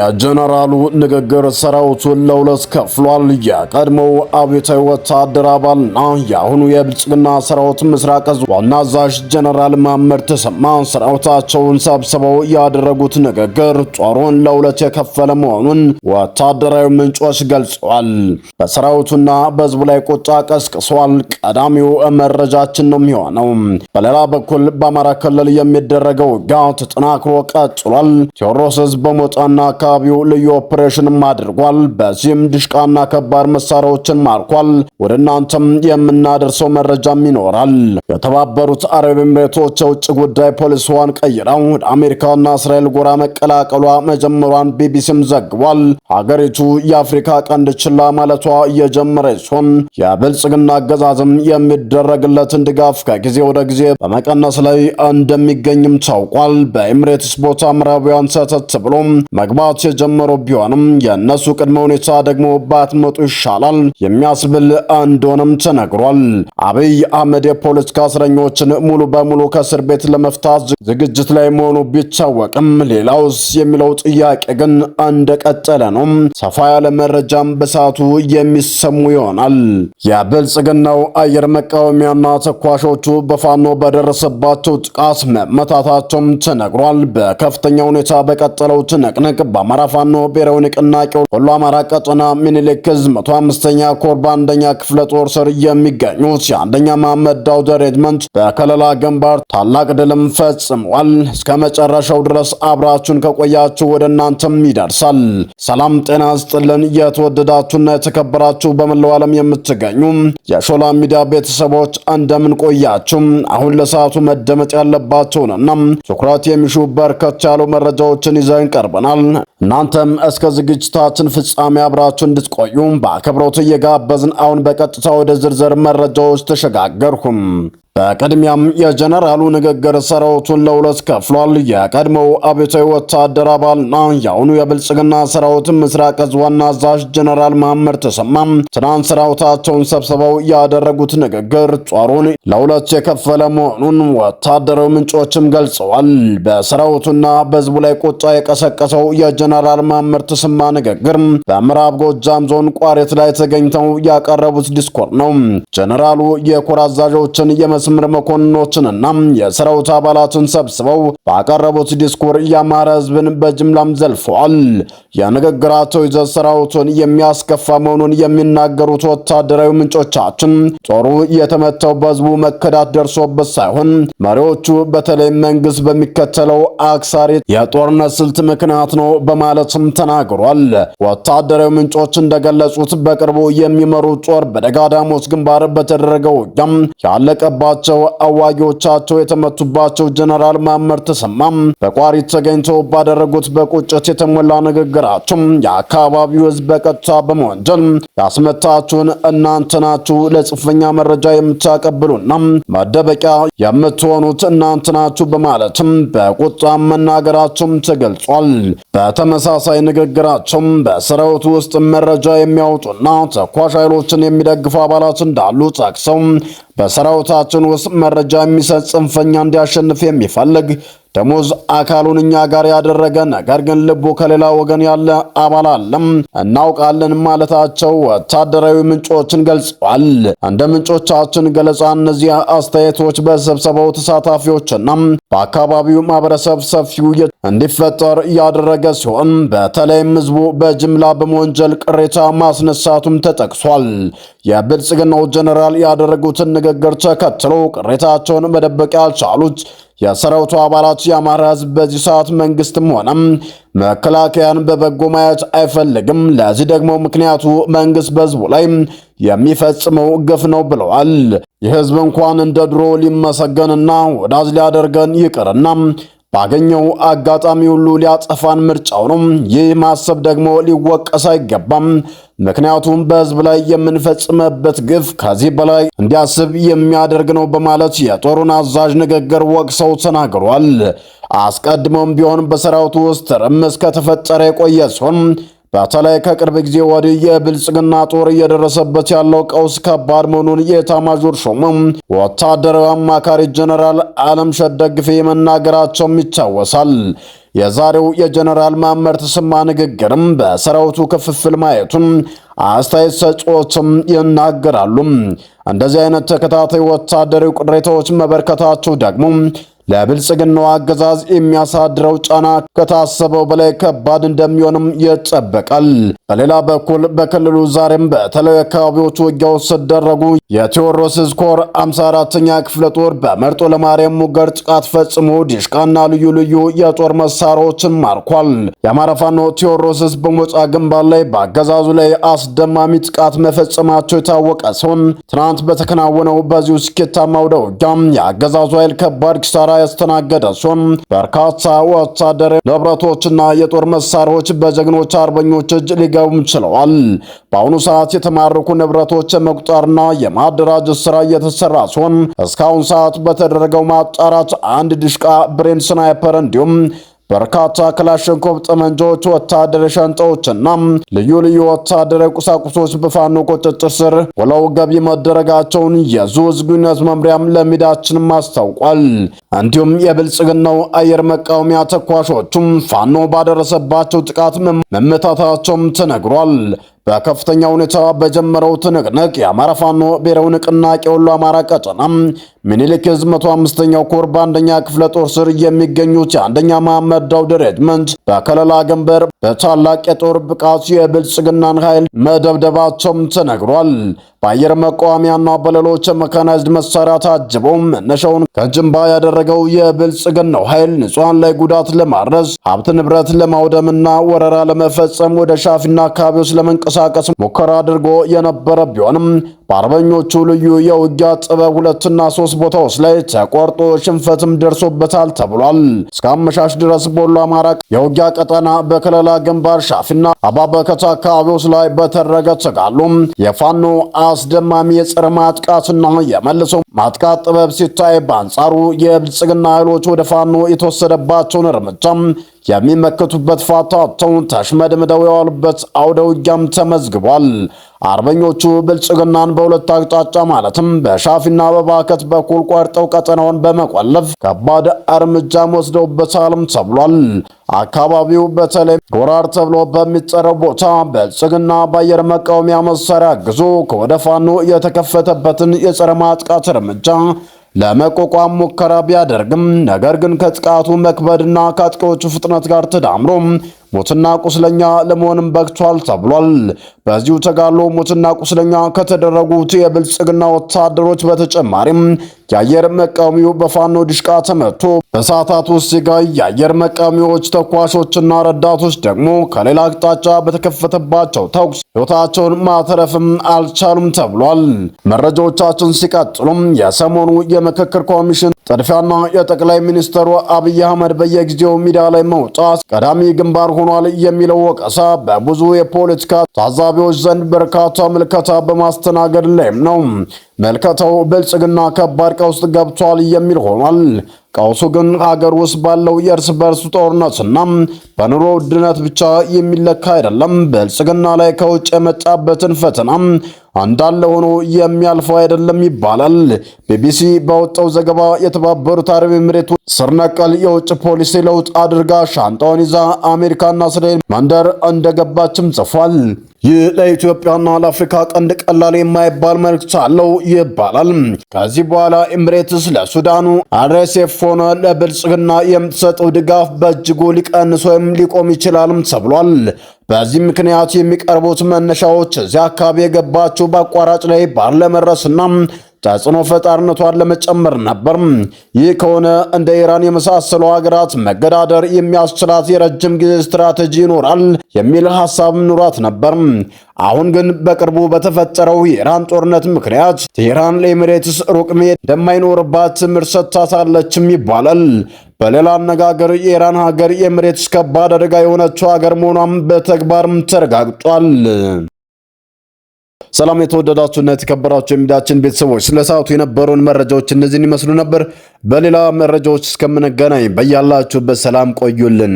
የጀነራሉ ንግግር ሰራዊቱን ለሁለት ከፍሏል። የቀድሞው አብዮታዊ ወታደር አባልና የአሁኑ የብልጽግና ሰራዊት ምስራቅ እዝ ዋና አዛዥ ጀነራል መሐመድ ተሰማ ሰራዊታቸውን ሰብስበው ያደረጉት ንግግር ጦሩን ለሁለት የከፈለ መሆኑን ወታደራዊ ምንጮች ገልጸዋል። በሰራዊቱና በህዝቡ ላይ ቁጣ ቀስቅሷል። ቀዳሚው መረጃችን ነው የሚሆነው። በሌላ በኩል በአማራ ክልል የሚደረገው ውጊያ ተጠናክሮ ቀጥሏል። ቴዎድሮስ እዝ በሞጣና አካባቢው ልዩ ኦፕሬሽንም አድርጓል። በዚህም ድሽቃና ከባድ መሳሪያዎችን ማርኳል። ወደ እናንተም የምናደርሰው መረጃም ይኖራል። የተባበሩት አረብ ኤምሬቶች የውጭ ጉዳይ ፖሊሲዋን ቀይረው ወደ አሜሪካና እስራኤል ጎራ መቀላቀሏ መጀመሯን ቢቢሲም ዘግቧል። ሀገሪቱ የአፍሪካ ቀንድ ችላ ማለቷ እየጀመረች ሲሆን የብልጽግና አገዛዝም የሚደረግለትን ድጋፍ ከጊዜ ወደ ጊዜ በመቀነስ ላይ እንደሚገኝም ታውቋል። በኤምሬትስ ቦታ ምዕራባውያን ሰተት ብሎ መግባት የጀመሩ ቢሆንም የእነሱ ቅድመ ሁኔታ ደግሞ ባትመጡ ይሻላል የሚያስብል እንደሆነም ተነግሯል። አብይ አህመድ የፖለቲካ እስረኞችን ሙሉ በሙሉ ከእስር ቤት ለመፍታት ዝግጅት ላይ መሆኑ ቢታወቅም ሌላውስ የሚለው ጥያቄ ግን እንደቀጠለ ነው። ሰፋ ያለ መረጃም በሰዓቱ የሚሰሙ ይሆናል። የብልጽግናው አየር መቃወሚያና ተኳሾቹ በፋኖ በደረሰባቸው ጥቃት መመታታቸውም ተነግሯል። በከፍተኛ ሁኔታ በቀጠለው ትንቅንቅ በአማራ ፋኖ ብሔራዊ ንቅናቄ ወሎ አማራ ቀጠና ሚኒሊክ ዕዝ 105ኛ ኮር በአንደኛ ክፍለ ጦር ስር የሚገኙት የአንደኛ መሐመድ ዳውድ ሬጅመንት በከለላ ግንባር ታላቅ ድልም ፈጽመዋል። እስከ መጨረሻው ድረስ አብራችሁን ከቆያችሁ ወደ እናንተም ይደርሳል። ሰላም ጤና ይስጥልን። የተወደዳችሁና የተከበራችሁ በመላው ዓለም የምትገኙ የሾላ ሚዲያ ቤተሰቦች እንደምን ቆያችሁ? አሁን ለሰዓቱ መደመጥ ያለባቸውንና ትኩረት የሚሹ በርከት ያሉ መረጃዎችን ይዘን ቀርበናል። እናንተም እስከ ዝግጅታችን ፍጻሜ አብራችሁ እንድትቆዩ በአክብሮት እየጋበዝን አሁን በቀጥታ ወደ ዝርዝር መረጃዎች ተሸጋገርኩም። በቅድሚያም የጀነራሉ ንግግር ሰራዊቱን ለሁለት ከፍሏል። የቀድሞው አብዮታዊ ወታደር አባልና የአሁኑ የብልጽግና ሰራዊት ምስራቅ እዝ ዋና አዛዥ ጀነራል መሐመድ ተሰማ ትናንት ሰራዊታቸውን ሰብስበው ያደረጉት ንግግር ጦሩን ለሁለት የከፈለ መሆኑን ወታደራዊ ምንጮችም ገልጸዋል። በሰራዊቱና በህዝቡ ላይ ቁጣ የቀሰቀሰው የጀነራል መሐመድ ተሰማ ንግግር በምዕራብ ጎጃም ዞን ቋሪት ላይ ተገኝተው ያቀረቡት ዲስኩር ነው። ጀነራሉ የኮር አዛዦችን፣ የመስመር መኮንኖችንና የሰራዊት አባላትን ሰብስበው ባቀረቡት ዲስኩር የአማራ ህዝብን በጅምላም ዘልፈዋል። የንግግራቸው ይዘት ሰራዊቱን የሚያስከፋ መሆኑን የሚናገሩት ወታደራዊ ምንጮቻችን ጦሩ የተመታው በህዝቡ መከዳት ደርሶበት ሳይሆን መሪዎቹ በተለይ መንግስት በሚከተለው አክሳሪ የጦርነት ስልት ምክንያት ነው በማለትም ተናግሯል። ወታደራዊ ምንጮች እንደገለጹት በቅርቡ የሚመሩት ጦር በደጋዳሞት ግንባር በተደረገው ውጊያም ያለቀባቸው አዋጊዎቻቸው የተመቱባቸው ጀነራል መሐመድ ተሰማም በቋሪት ተገኝተው ባደረጉት በቁጭት የተሞላ ንግግራቸው የአካባቢው ህዝብ በቀጥታ በመወንጀል ያስመታችሁን እናንተ ናችሁ፣ ለጽንፈኛ መረጃ የምታቀብሉና መደበቂያ የምትሆኑት እናንተ ናችሁ በማለትም በቁጣ መናገራቸውም ተገልጿል። በተመሳሳይ ንግግራቸው በሰራዊቱ ውስጥ መረጃ የሚያወጡና ተኳሽ ኃይሎችን የሚደግፉ አባላት እንዳሉ ጠቅሰው በሰራዊታችን ውስጥ መረጃ የሚሰጥ ጽንፈኛ እንዲያሸንፍ የሚፈልግ ደሞዝ አካሉን እኛ ጋር ያደረገ ነገር ግን ልቡ ከሌላ ወገን ያለ አባል አለም እናውቃለን ማለታቸው ወታደራዊ ምንጮችን ገልጸዋል። እንደ ምንጮቻችን ገለጻ እነዚህ አስተያየቶች በስብሰባው ተሳታፊዎችና በአካባቢው ማህበረሰብ ሰፊው እንዲፈጠር ያደረገ ሲሆን በተለይም ህዝቡ በጅምላ በመወንጀል ቅሬታ ማስነሳቱም ተጠቅሷል። የብልጽግናው ጀነራል ያደረጉትን ንግግር ተከትሎ ቅሬታቸውን መደበቅ ያልቻሉት የሰራዊቱ አባላት የአማራ ህዝብ በዚህ ሰዓት መንግስትም ሆነ መከላከያን በበጎ ማየት አይፈልግም። ለዚህ ደግሞ ምክንያቱ መንግስት በህዝቡ ላይ የሚፈጽመው ግፍ ነው ብለዋል። ይህ ህዝብ እንኳን እንደ ድሮ ሊመሰገንና ወዳጅ ሊያደርገን ይቅርና ባገኘው አጋጣሚ ሁሉ ሊያጠፋን ምርጫው ነው። ይህ ማሰብ ደግሞ ሊወቀስ አይገባም። ምክንያቱም በህዝብ ላይ የምንፈጽመበት ግፍ ከዚህ በላይ እንዲያስብ የሚያደርግ ነው በማለት የጦሩን አዛዥ ንግግር ወቅሰው ተናግሯል። አስቀድሞም ቢሆን በሰራዊቱ ውስጥ ትርምስ ከተፈጠረ የቆየ ሲሆን በተለይ ከቅርብ ጊዜ ወዲህ የብልጽግና ጦር እየደረሰበት ያለው ቀውስ ከባድ መሆኑን የኤታማዦር ሹሙ ወታደራዊ አማካሪ ጀነራል አለምሸት ደግፌ መናገራቸውም ይታወሳል። የዛሬው የጀነራል መሐመድ ተሰማ ንግግርም በሰራዊቱ ክፍፍል ማየቱን አስተያየት ሰጪዎችም ይናገራሉ። እንደዚህ አይነት ተከታታይ ወታደራዊ ቅሬታዎች መበርከታቸው ደግሞ ለብልጽግናው አገዛዝ የሚያሳድረው ጫና ከታሰበው በላይ ከባድ እንደሚሆንም ይጠበቃል። በሌላ በኩል በክልሉ ዛሬም በተለያዩ አካባቢዎች ውጊያዎች ሲደረጉ የቴዎድሮስ ዕዝ ኮር 54ኛ ክፍለ ጦር በመርጦ ለማርያም ሙገር ጥቃት ፈጽሞ ዲሽቃና ልዩ ልዩ የጦር መሳሪያዎችን ማርኳል። የአማራ ፋኖ ቴዎድሮስ ዕዝ በሞጫ ግንባር ላይ በአገዛዙ ላይ አስደማሚ ጥቃት መፈጸማቸው የታወቀ ሲሆን፣ ትናንት በተከናወነው በዚሁ ስኬታማ አውደ ውጊያ የአገዛዙ ኃይል ከባድ ኪሳራ ያስተናገደ ሲሆን፣ በርካታ ወታደራዊ ንብረቶችና የጦር መሳሪያዎች በጀግኖች አርበኞች እጅ ሊገቡም ችለዋል። በአሁኑ ሰዓት የተማረኩ ንብረቶች የመቁጠርና የማደራጀት ስራ እየተሰራ ሲሆን፣ እስካሁን ሰዓት በተደረገው ማጣራት አንድ ድሽቃ፣ ብሬን፣ ስናይፐር እንዲሁም በርካታ ክላሽንኮቭ ጠመንጃዎች፣ ወታደራዊ ሻንጣዎችና ልዩ ልዩ ወታደራዊ ቁሳቁሶች በፋኖ ቁጥጥር ስር ውለው ገቢ መደረጋቸውን የዕዙ ግንኙነት መምሪያም ለሚዲያችንም አስታውቋል። እንዲሁም የብልጽግናው አየር መቃወሚያ ተኳሾቹም ፋኖ ባደረሰባቸው ጥቃት መመታታቸውም ተነግሯል። በከፍተኛ ሁኔታ በጀመረው ትንቅንቅ የአማራ ፋኖ ብሔራዊ ንቅናቄ ወሎ አማራ ቀጠና ምኒልክ ዕዝ 105ኛው ኮር በአንደኛ ክፍለ ጦር ስር የሚገኙት የአንደኛ መሐመድ ዳውድ ሬጅመንት በከለላ ግንባር በታላቅ የጦር ብቃት የብልጽግናን ኃይል መደብደባቸውም ተነግሯል። በአየር መቃወሚያና በሌሎች መካናይዝድ መሳሪያ ታጅበው መነሻውን ከጅንባ ያደረገው የብልጽግናው ኃይል ንጹሐን ላይ ጉዳት ለማድረስ፣ ሀብት ንብረት ለማውደምና ወረራ ለመፈጸም ወደ ሻፊና አካባቢዎች ለመንቀሳቀስ ሙከራ አድርጎ የነበረ ቢሆንም፣ በአርበኞቹ ልዩ የውጊያ ጥበብ ሁለትና ሶስት ቦታዎች ላይ ተቆርጦ ሽንፈትም ደርሶበታል ተብሏል። እስከ አመሻሽ ድረስ በወሎ አማራ የውጊያ ቀጠና በከለላ ግንባር ሻፊና አባበከታ አካባቢዎች ላይ በተደረገ ተጋድሎ የፋኖ አስደማሚ የጸረ ማጥቃትና የመልሶ ማጥቃት ጥበብ ሲታይ፣ በአንጻሩ የብልጽግና ኃይሎች ወደ ፋኖ የተወሰደባቸውን እርምጃ የሚመከቱበት ፋታ አጥተው ተሽመድምደው የዋሉበት አውደ ውጊያም ተመዝግቧል። አርበኞቹ ብልጽግናን በሁለት አቅጣጫ ማለትም በሻፊና በባከት በኩል ቆርጠው ቀጠናውን በመቆለፍ ከባድ እርምጃም ወስደውበታልም ተብሏል። አካባቢው በተለይ ጎራር ተብሎ በሚጠራው ቦታ ብልጽግና በአየር መቃወሚያ መሳሪያ አግዞ ከወደ ፋኖ የተከፈተበትን የጸረ ማጥቃት እርምጃ ለመቋቋም ሙከራ ቢያደርግም፣ ነገር ግን ከጥቃቱ መክበድና ከአጥቂዎቹ ፍጥነት ጋር ተዳምሮ ሞትና ቁስለኛ ለመሆንም በቅቷል ተብሏል። በዚሁ ተጋድሎ ሞትና ቁስለኛ ከተደረጉት የብልጽግና ወታደሮች በተጨማሪም የአየር መቃወሚው በፋኖ ድሽቃ ተመቶ በሰዓታት ውስጥ ሲጋይ፣ የአየር መቃወሚዎች ተኳሾችና ረዳቶች ደግሞ ከሌላ አቅጣጫ በተከፈተባቸው ተኩስ ሕይወታቸውን ማተረፍም አልቻሉም ተብሏል። መረጃዎቻችን ሲቀጥሉም የሰሞኑ የምክክር ኮሚሽን ጥድፊያና የጠቅላይ ሚኒስትሩ አብይ አህመድ በየጊዜው ሚዲያ ላይ መውጣት ቀዳሚ ግንባር ሆኗል የሚለው ወቀሳ በብዙ የፖለቲካ ታዛቢዎች ዘንድ በርካታ ምልከታ በማስተናገድ ላይም ነው። ምልከታው ብልጽግና ከባድ ቀውስ ገብቷል የሚል ሆኗል። ቀውሱ ግን ሀገር ውስጥ ባለው የእርስ በርስ ጦርነትና በኑሮ ውድነት ብቻ የሚለካ አይደለም። ብልጽግና ላይ ከውጭ የመጣበትን ፈተና እንዳለ ሆኖ የሚያልፈው አይደለም ይባላል። ቢቢሲ ባወጣው ዘገባ የተባበሩት አረብ ኤሚሬቶች ስር ነቀል የውጭ ፖሊሲ ለውጥ አድርጋ ሻንጣውን ይዛ አሜሪካና እስራኤል መንደር እንደገባችም ጽፏል። ይህ ለኢትዮጵያና ለአፍሪካ ቀንድ ቀላል የማይባል መልእክት አለው ይባላል። ከዚህ በኋላ ኤሚሬትስ ለሱዳኑ አርኤስኤፍ ሆነ ለብልጽግና የምትሰጠው ድጋፍ በእጅጉ ሊቀንስ ወይም ሊቆም ይችላልም ተብሏል። በዚህ ምክንያት የሚቀርቡት መነሻዎች እዚያ አካባቢ የገባችው በአቋራጭ ላይ ባር ለመድረስና ተጽዕኖ ፈጣሪነቷን ለመጨመር ነበር። ይህ ከሆነ እንደ ኢራን የመሳሰሉ ሀገራት መገዳደር የሚያስችላት የረጅም ጊዜ ስትራቴጂ ይኖራል የሚል ሀሳብ ኑሯት ነበር። አሁን ግን በቅርቡ በተፈጠረው የኢራን ጦርነት ምክንያት ቴህራን ለኤሚሬትስ ሩቅ መሄድ እንደማይኖርባት ትምህርት ሰጥታታለችም ይባላል። በሌላ አነጋገር የኢራን ሀገር የኤሚሬትስ ከባድ አደጋ የሆነችው ሀገር መሆኗም በተግባርም ተረጋግጧል። ሰላም የተወደዳችሁና የተከበራችሁ የሚዲያችን ቤተሰቦች፣ ስለ ሰዓቱ የነበሩን መረጃዎች እነዚህን ይመስሉ ነበር። በሌላ መረጃዎች እስከምንገናኝ በያላችሁበት ሰላም ቆዩልን።